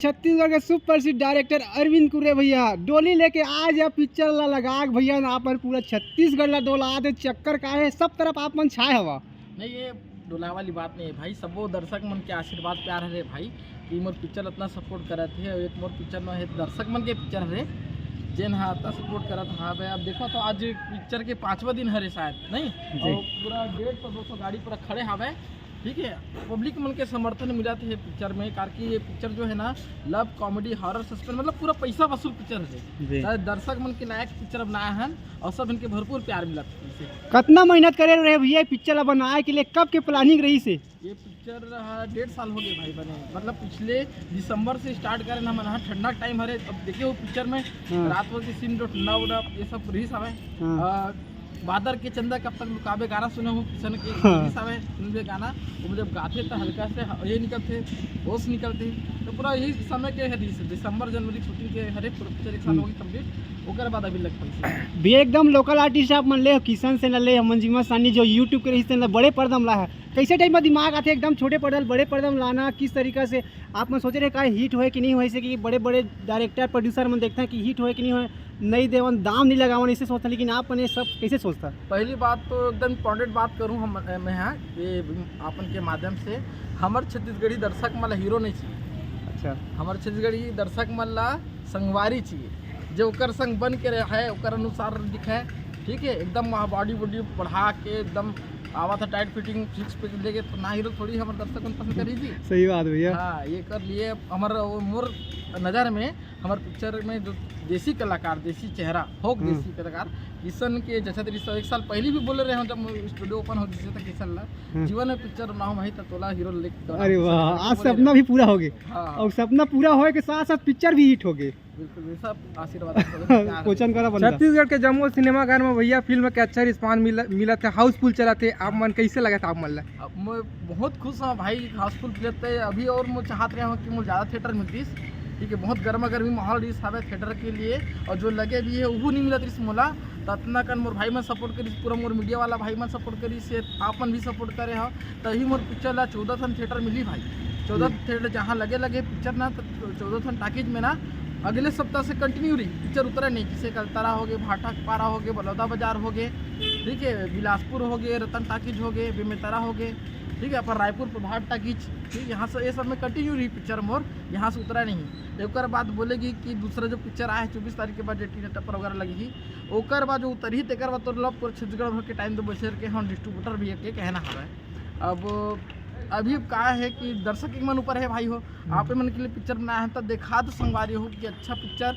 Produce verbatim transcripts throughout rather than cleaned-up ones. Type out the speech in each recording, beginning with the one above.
छत्तीसगढ़ के superhit director Arvind Kurre भैया डोली लेके आज या पिक्चर ला लगा के भैया ना अपन पूरा छत्तीसगढ़ ला डोला दे। चक्कर का है, सब तरफ आप मन छाए हवा। नहीं, ये डोला वाली बात नहीं है भाई, सबो दर्शक मन के आशीर्वाद प्यार हरे भाई कि मोर पिक्चर इतना सपोर्ट करत हे। एक मोर पिक्चर न है, दर्शक मन के पिक्चर हरे, जेन हा इतना सपोर्ट करत हावे। अब देखो तो आज पिक्चर के पांचवा दिन हरे शायद, नहीं? जी। और पूरा डेढ़ सौ दो सौ गाड़ी पूरा खड़े हावे, ठीक है। पब्लिक मन के समर्थन मिलत हे पिक्चर में, कार कि ये पिक्चर जो है ना, लव कॉमेडी हॉरर सस्पेंस, मतलब पूरा पैसा वसूल पिक्चर है। जी। त दर्शक मन के लायक पिक्चर बनाए हन और सब इनके भरपूर प्यार मिलत हे। कतना मेहनत करे रहे भैया पिक्चर ला बनाए के लिए, कब के प्लानिंग रही से? ये पिक्चर हा डेढ़ साल हो गए भाई बने, मतलब पिछले दिसंबर से स्टार्ट करे ना मन हा, ठंडा टाइम हरे। अब देखे हो पिक्चर में हाँ। रात भर के सीन जो ठंडा उड़ा ये सब रही हवे। हाँ। आ, बादर के चंदा कब तक लुकाबे गाना सुने हो किशन के हाँ। रही हवे, सुनबे गाना, वो जब गाथे तो हल्का से ह-, ये निकलते, होश निकलते। तो पूरा यही समय के है दिस-, दिसंबर जनवरी शूटिंग के हरे पूरा पिक्चर एक साल हम्म। हो गई कंप्लीट, ओकर बाद अभी लग पाई। भैया एकदम लोकल आर्टिस्ट आप मन ले हो, किशन से न ले हो, मंजिमा सानी जो YouTube के रही से न बड़े पर्दा में ला है। कैसे टाइम में दिमाग आते एकदम छोटे पर्दा ले बड़े पर्दा में लाना, किस तरीका से आप मन सोचे रहे का हिट होए कि नहीं होए, से कि बड़े बड़े डायरेक्टर प्रोड्यूसर मन देखते हैं कि हिट होए कि नहीं होए, नहीं देवन दाम नहीं लगावन, इसे सोचता, लेकिन आप मन ये सब कैसे सोचता? पहली बात तो एकदम इंपॉर्टेंट बात करूँ हम, मैं हाँ, ये आपन के माध्यम से, हमर छत्तीसगढ़ी दर्शक मन ला हीरो नहीं चाहिए। अच्छा। हमर छत्तीसगढ़ी दर्शक मन ला संगवारी चाहिए, जो ओकर संग बन के रहे, ओकर अनुसार दिखे, ठीक है, एकदम बॉडी वॉडी बढ़ा के एकदम आवा था टाइट फिटिंग सिक्स पैक लेके, तो ना हीरो थोड़ी हमर दर्शक मन पसंद करी जी। सही बात भैया। हाँ, ये कर लिए हमर वो मोर नज़र में हमर पिक्चर में जो देसी कलाकार, देसी चेहरा, फोक हम्म। देसी कलाकार किशन के जैसा तरीके से एक साल पहले भी बोले रहे हम जब स्टूडियो ओपन हो जैसे था किशन ला हम्म। जीवन में पिक्चर बनाओ भाई तो तोला हीरो लेके अरे वाह, आज सपना भी पूरा हो गया। हाँ। और सपना पूरा होए के साथ साथ पिक्चर भी हिट हो गए। बिल्कुल, ये सब आशीर्वाद आपको प्यार क्वेश्चन करा बनता। छत्तीसगढ़ के जम्मो सिनेमा घर में भैया फिल्म के अच्छा रिस्पांस मिल-, मिलत है, हाउसफुल चलत है। आप मन कैसे लगत आप मन ला? अब मैं बहुत खुश हूँ भाई, हाउसफुल मिलत है। अभी और मैं चाहत रहे हूँ कि मुझे ज़्यादा थिएटर मिलतीस, ठीक है, बहुत गर्मा गर्मी माहौल रहीस हवे थिएटर के लिए, और जो लगे भी है वो नहीं मिलत रहीस मोला। तो इतना कन मोर भाई मन सपोर्ट करीस, पूरा मोर मीडिया वाला भाई मन सपोर्ट करीस, आप मन भी सपोर्ट करे हो, तभी मोर पिक्चर ला चौदह ठन थिएटर मिली भाई। चौदह हम्म। थिएटर जहाँ लगे लगे पिक्चर ना, तो चौदह ठन टाकीज में ना अगले सप्ताह से कंटिन्यू रही पिक्चर, उतरा नहीं। जैसे कलतारा हो गए, भाटापारा हो गए, बलौदा बाजार हो गए, ठीक है, बिलासपुर हो गए, रतन टाकीज हो गए, बेमेतरा हो गए, ठीक है, अपन रायपुर प्रभात टाकीज, ठीक, यहाँ से ये सब में कंटिन्यू रही पिक्चर मोर, यहाँ से उतरा नहीं। एक बार बात बोलेगी कि दूसरा जो पिक्चर आया है चौबीस तारीख के बाद जे टीना टप्पर वगैरह लगी ही, ओकर बाद जो उतरही तेकर बाद तो लव पूरा छत्तीसगढ़ भर के टाइम दे बसेर के हम डिस्ट्रीब्यूटर भी के कहना हवे। अब अभी का है कि दर्शक के मन ऊपर है भाई हो, हम्म। आप मन के लिए पिक्चर बनाया है तो देखा दो संगवारी हो कि अच्छा पिक्चर।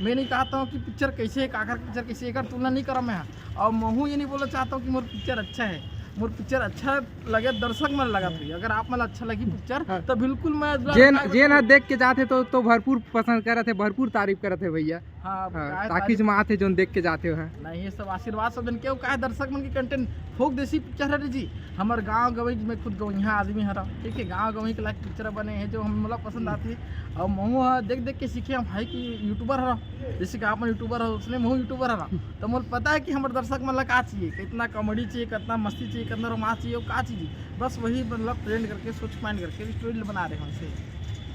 मैं नहीं कहता हूँ कि पिक्चर कैसे है, काकर पिक्चर कैसे है, एकर तुलना नहीं करा मैं। और महू ये नहीं बोलना चाहता हूँ कि मोर पिक्चर अच्छा है, मोर पिक्चर अच्छा लगे दर्शक मन लगत हुई। अगर आप मन अच्छा लगी पिक्चर हाँ। तो बिल्कुल मैं जेन जेन ह देख के जाते तो तो भरपूर पसंद करत है, भरपूर तारीफ करत है भैया। हाँ, हाँ, ताकि जमा आथे जोन देख के जाते हो। नहीं, ये सब आशीर्वाद सब देन के का है, दर्शक मन के कंटेंट फोक देसी पिक्चर हरे जी। हमर गांव गंवई में खुद गंवइहा आदमी हरा, ठीक है, गांव गंवई के लायक पिक्चर बने हैं जो हम मोला पसंद आती है। और महू ह देख देख के सीखे हम भाई कि यूट्यूबर हरा, जैसे कि आप मन यूट्यूबर हो उसने महू यूट्यूबर हरा। तो मोला पता है कि हमर दर्शक मन ला का चाहिए, कितना कॉमेडी चाहिए, कितना मस्ती चाहिए, कितना रोमांस चाहिए, वो का चाहिए, बस वही मतलब ट्रेंड करके सोच माइंड करके स्टोरी बना रहे हैं उनसे।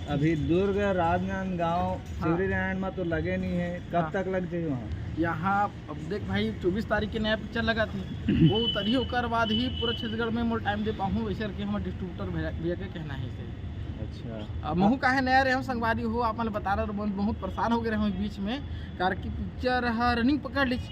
अभी दुर्ग राजनांदगांव हाँ। शिवरीनारायण में तो लगे नहीं है, कब हाँ। तक लग जाए वहाँ? यहाँ अब देख भाई, चौबीस तारीख के नया पिक्चर लगा थी, वो उतरी ओकर बाद ही पूरा छत्तीसगढ़ में मोर टाइम दे पाहूँ, वैसे करके हमर डिस्ट्रीब्यूटर भैया भैया के कहना है इसे। अच्छा। अब महू काहे नया रहे हम संगवारी हो, आप मन बता रहे हो, बहुत परेशान हो गए रहे हम बीच में, कार कि पिक्चर ह रनिंग पकड़ लीच।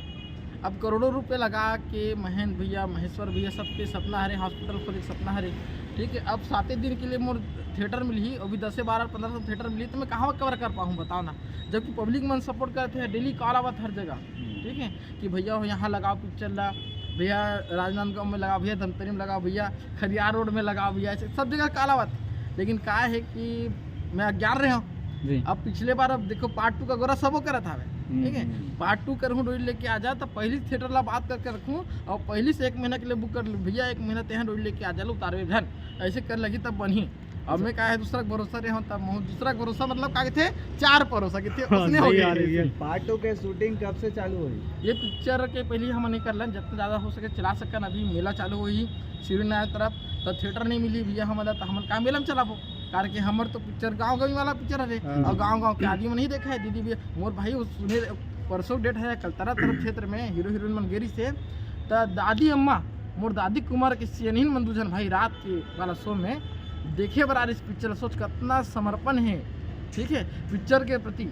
अब करोड़ों रुपए लगा के महेंद्र भैया, महेश्वर भैया, सबके सपना हरे, हॉस्पिटल खोले के सपना हरे, ठीक है। अब साते दिन के लिए मोर थिएटर मिलही, अभी दसे बारह पंद्रह सौ थिएटर मिलही, तो मैं कहाँ कवर कर पाहूँ बताओ ना, जबकि पब्लिक मन सपोर्ट करते हैं, डेली कॉल आवत हर जगह, हम्म। ठीक है, कि भैया हो यहाँ लगाओ पिक्चर ला, भैया राजनांदगांव में लगाओ, भैया धमतरी में लगाओ, भैया खरियार रोड में लगाओ, भैया ऐसे सब जगह कॉल आवत। लेकिन का है कि मैं अज्ञान रहे हूँ। जी। अब पिछले बार अब देखो पार्ट टू का गोरा सबो करत हवे, हम्म, ठीक है, हम्म। पार्ट टू करहूँ डोली लेके आ जा, तो पहली थिएटर ला बात करके रखूँ और पहली से एक महीना के लिए बुक कर लूँ, भैया एक महीना ते यहाँ डोली लेके आ जा लो उतारबे झन, ऐसे कर लगी तब बनही। अब मैं का है दूसरा के भरोसा रहे हूँ, तब महू दूसरा के भरोसा मतलब का कहते चार भरोसा कहते हाँ, उसने हो सही गया। बात है भैया। पार्ट टू के शूटिंग कब से चालू हुई? ये पिक्चर के पहले हम नहीं कर लें, जितना ज़्यादा हो सके चला सकन। अभी मेला चालू हुई शिवरीनारायण तरफ, तो थिएटर नहीं मिली भैया हमन ला, तो हमन का मेला में चलाबो। कारण कि हमर तो पिक्चर गाँव गंवई वाला पिक्चर हरे, हाँ। अउ गाँव गाँव के आदमी मन ही देखा है। दीदी भी, मोर भाई, वो सुने, परसों डेट है, कलतरा तरफ क्षेत्र में हीरो हीरोइन मन गे रहिसे, त दादी अम्मा, मोर दादी के उमर के सियनहिन मन दू झन भाई रात के वाला शो में देखे बर आ रहिस पिक्चर। सोच कतना समर्पण है, ठीक है, पिक्चर के प्रति,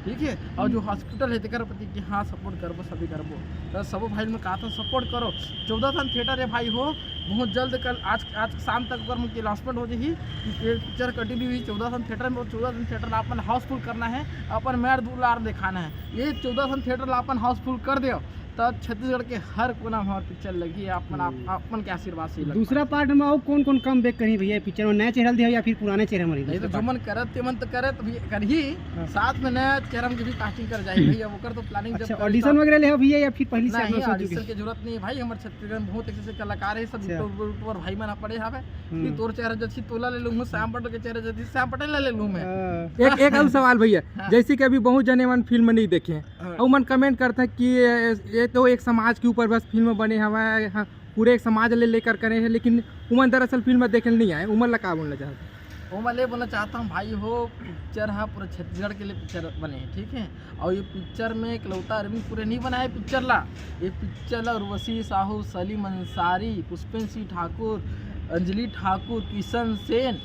ठीक है। और जो हॉस्पिटल है तेकर प्रति कि हाँ, सपोर्ट करबो, सभी करबो। तो सबो भाई मन कहत हन, सपोर्ट करो। चौदह ठन थिएटर है भाई हो, बहुत जल्द, कल, आज, आज शाम तक ओकर मन के अनाउंसमेंट हो जाही कि ये पिक्चर कंटिन्यू ही चौदह ठन थिएटर में, चौदह ठन थिएटर ला अपन हाउसफुल करना है, अपन मेर दुलार दिखाना है। ये चौदह ठन थिएटर ला अपन हाउसफुल कर दे, तब छत्तीसगढ़ के हर कोना में हमार पिक्चर लगही, अपन आप, हम्म। अपन के आशीर्वाद से ही लग दूसरा पाए। पार्ट में और कौन कौन कम बैक करही भैया पिक्चर में? नया चेहरा दिया या फिर पुराने चेहरा में रही नहीं तो दूसरा जो पार्ट? मन करत ते मन तो करत भी करही, हाँ। साथ में नया चेहरा में भी कास्टिंग कर जाही भैया, ओकर तो प्लानिंग जब अच्छा, करी ऑडिशन तब वगैरह ले हो भैया या फिर पहली से आप नहीं, लोग सोच ऑडिशन के जरूरत नहीं है भाई, हमारे छत्तीसगढ़ में बहुत ऐसे ऐसे कलाकार है, सब अच्छा। यूट्यूब, यूट्यूब पर भाई मन पड़े हवे। हम्म। कि तोर चेहरा जैसी तोला ले लूँ, श्याम पटेल के चेहरा जैसी श्याम पटेल ला ले लूँ मैं। हाँ। एक, एक और सवाल भैया, हाँ। जैसे कि अभी बहुत जने मन फिल्म नहीं देखे हैं, हाँ। और मन कमेंट करते हैं कि ये, ये तो एक समाज के ऊपर बस फिल्म बने हवा है, हाँ, पूरे एक समाज ले लेकर करे हैं, लेकिन उमन दरअसल फिल्म देखे नहीं आए, उमन ला का बोलना चाहते हैं? ओमा ले बोलना चाहता हूँ भाई हो, पिक्चर हा पूरा छत्तीसगढ़ के लिए पिक्चर बने है, ठीक है। और ये पिक्चर में इकलौता अरविंद पुरी नहीं बनाए पिक्चर ला, ये पिक्चर ला उर्वशी साहू, सलीम अंसारी, पुष्पेंद्र सिंह ठाकुर, अंजलि ठाकुर, किशन सेन,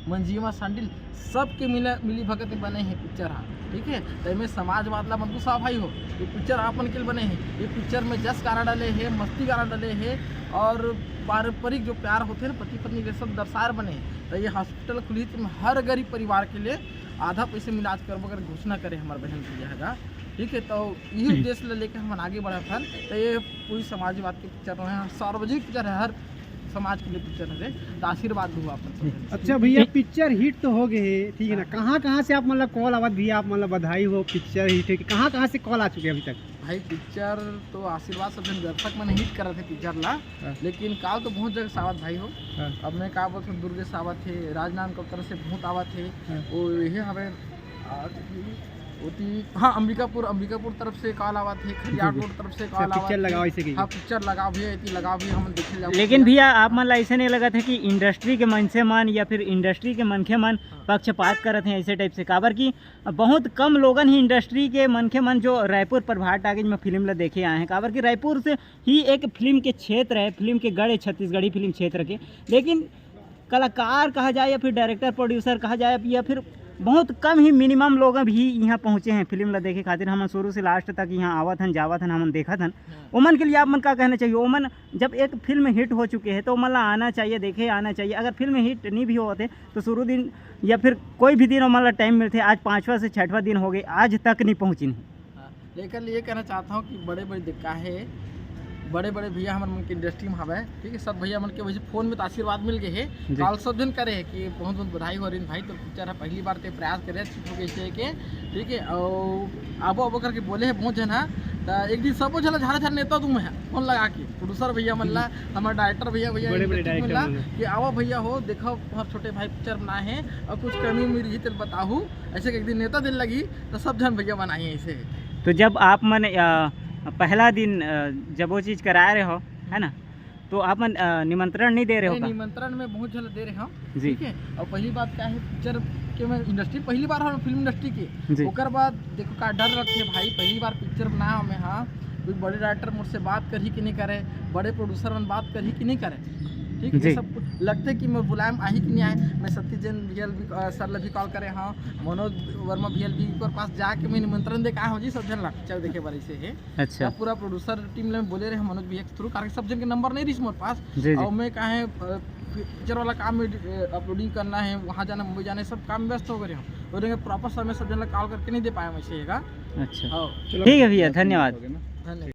मंजिमा शांडिल, सबके मिला, मिली भगत में बने है पिक्चर हा, ठीक है। तो इनमें समाजवाद ला मत गुस्सा भाई हो, ये पिक्चर आपन के लिए बने है। ये पिक्चर में जस गाना डाले है, मस्ती गाना डाले है, और पारंपरिक जो प्यार होते हैं ना पति पत्नी के, सब दर्शाए बने हैं। तो ये हॉस्पिटल खुली तो हर गरीब परिवार के लिए आधा पैसे में इलाज करबो कर घोषणा करे हमारे बहन भैया है, ठीक है। तो ये उद्देश्य ले लेके हम आगे बढ़त हन। तो ये पूरी समाजवाद के पिक्चर है, सार्वजनिक पिक्चर है, हर समाज के लिए पिक्चर है, तो आशीर्वाद दो आप सब। अच्छा भैया, पिक्चर हिट तो हो गए है, ठीक है ना? हाँ। कहाँ कहाँ से आप मतलब कॉल आवत भैया, आप मतलब बधाई हो, पिक्चर हिट है, कहाँ कहाँ से कॉल आ चुके हैं अभी तक? भाई पिक्चर तो आशीर्वाद सब जन दर्शक मन हिट करत है पिक्चर ला, हाँ। लेकिन काल तो बहुत जगह से आवत भाई हो। हाँ। अब मैं का बोलत हूँ, दुर्ग से आवत है, राजनांदगांव तरफ से बहुत आवत है। हाँ। वो ये हवे, आ, ओती, हाँ, अंबिकापुर, अंबिकापुर तरफ से कॉल आवत है, खलियार जी, जी। रोड तरफ से अच्छा, कॉल आवत पिक्चर है। लगाओ इसे की। हाँ, पिक्चर लगाओ भैया, इतनी लगाओ भैया, हम देखे जाओ लेकिन भैया। भैया, आप मन ला ऐसे नहीं लगत है कि इंडस्ट्री के मनसे मन या फिर इंडस्ट्री के मनखे मन हाँ। पक्षपात करत हैं ऐसे टाइप से? काबर कि बहुत कम लोगन ही इंडस्ट्री के मनखे मन जो रायपुर प्रभात टाकीज में फिल्म ला देखे आए हैं, काबर कि रायपुर से ही एक फिल्म के क्षेत्र है, फिल्म के गढ़ है छत्तीसगढ़ी फिल्म क्षेत्र के। लेकिन कलाकार कहा जाए या फिर डायरेक्टर प्रोड्यूसर कहा जाए या फिर बहुत कम ही मिनिमम लोग अभी यहाँ पहुँचे हैं फिल्म ला देखे खातिर। हमन शुरू से लास्ट तक यहाँ आवत हन, जावत हन, हमन देखत हन। हाँ। ओमन के लिए आप मन का कहना चाहिए? ओमन जब एक फिल्म हिट हो चुके हैं तो ओमन ला आना चाहिए, देखे आना चाहिए। अगर फिल्म हिट नहीं भी होते तो शुरू दिन या फिर कोई भी दिन ओमन ला टाइम मिलते, आज पाँचवा से छठवां दिन हो गए, आज तक नहीं पहुँचिन। हाँ, लेकर लिए कहना चाहता हूँ कि बड़े बड़े दिक्का है, बड़े बड़े भैया हमर मन के इंडस्ट्री में हवे, ठीक है। सब भैया मन के वैसे फोन में तो आशीर्वाद मिल गए है, जी। कॉल सब जन करे है कि बहुत बहुत बधाई हो अरविंद भाई, तो पिक्चर है पहली बार ते प्रयास करे, ठीक है। और आबो आबो करके बोले है बहुत जन है, तो एक दिन सबो झन ला झारा झारा नेता दूँ मैं फोन लगा के, प्रोड्यूसर भैया मन ला, हमारे डायरेक्टर भैया, भैया बड़े बड़े टीम मन ला, डायरेक्टर मन ला। कि आवा भैया हो, देखो हमारे छोटे भाई पिक्चर बनाए हैं और कुछ कमी उमी रही तो बताहू, ऐसे कि एक दिन नेता दिन लगी तो सब झन भैया बनाए हैं ऐसे। तो जब आप मन, अ, पहला दिन, अ, जब वो चीज़ कराए रहे हो, है ना, तो आप मन, अ, निमंत्रण नहीं दे रहे हो नहीं, का? निमंत्रण में बहुत झन दे रहे हो, जी। ठीक है। और पहली बात क्या है, पिक्चर के मैं इंडस्ट्री पहली बार हूँ फिल्म इंडस्ट्री के, जी। ओकर बाद देखो का डर रखे भाई, पहली बार पिक्चर बनाया हूँ मैं, हाँ, कोई बड़े डायरेक्टर मुझसे बात करही कि नहीं करे, बड़े प्रोड्यूसर मन बात करही कि नहीं करे, ठीक है। जी। सब कुछ लगते कि मैं बुलाए में आही कि नहीं आए, मैं सतीश जैन भैया भी, अ, सर ला भी कॉल करे हाँ, मनोज वर्मा भैया भी ओकर पास जाके मैं निमंत्रण दे के आए हूँ जी, सब झन ला पिक्चर देखे बर ऐसे है। अच्छा। अब पूरा प्रोड्यूसर टीम ले बोले रहे मनोज भैया के थ्रू, कारण सब जन के नंबर नहीं रही मोर पास। जी, जी। और मैं कहा है, अ, पिक्चर वाला काम में, अ, अपलोडिंग करना है, वहाँ जाना, मुंबई जाना है, सब काम व्यस्त हो गए हम। और प्रॉपर समय सब जन ला कॉल करके नहीं दे पाया मैं, सही है का? अच्छा। हाँ। चलो। ठीक है भैया, धन्यवाद। धन्यवाद।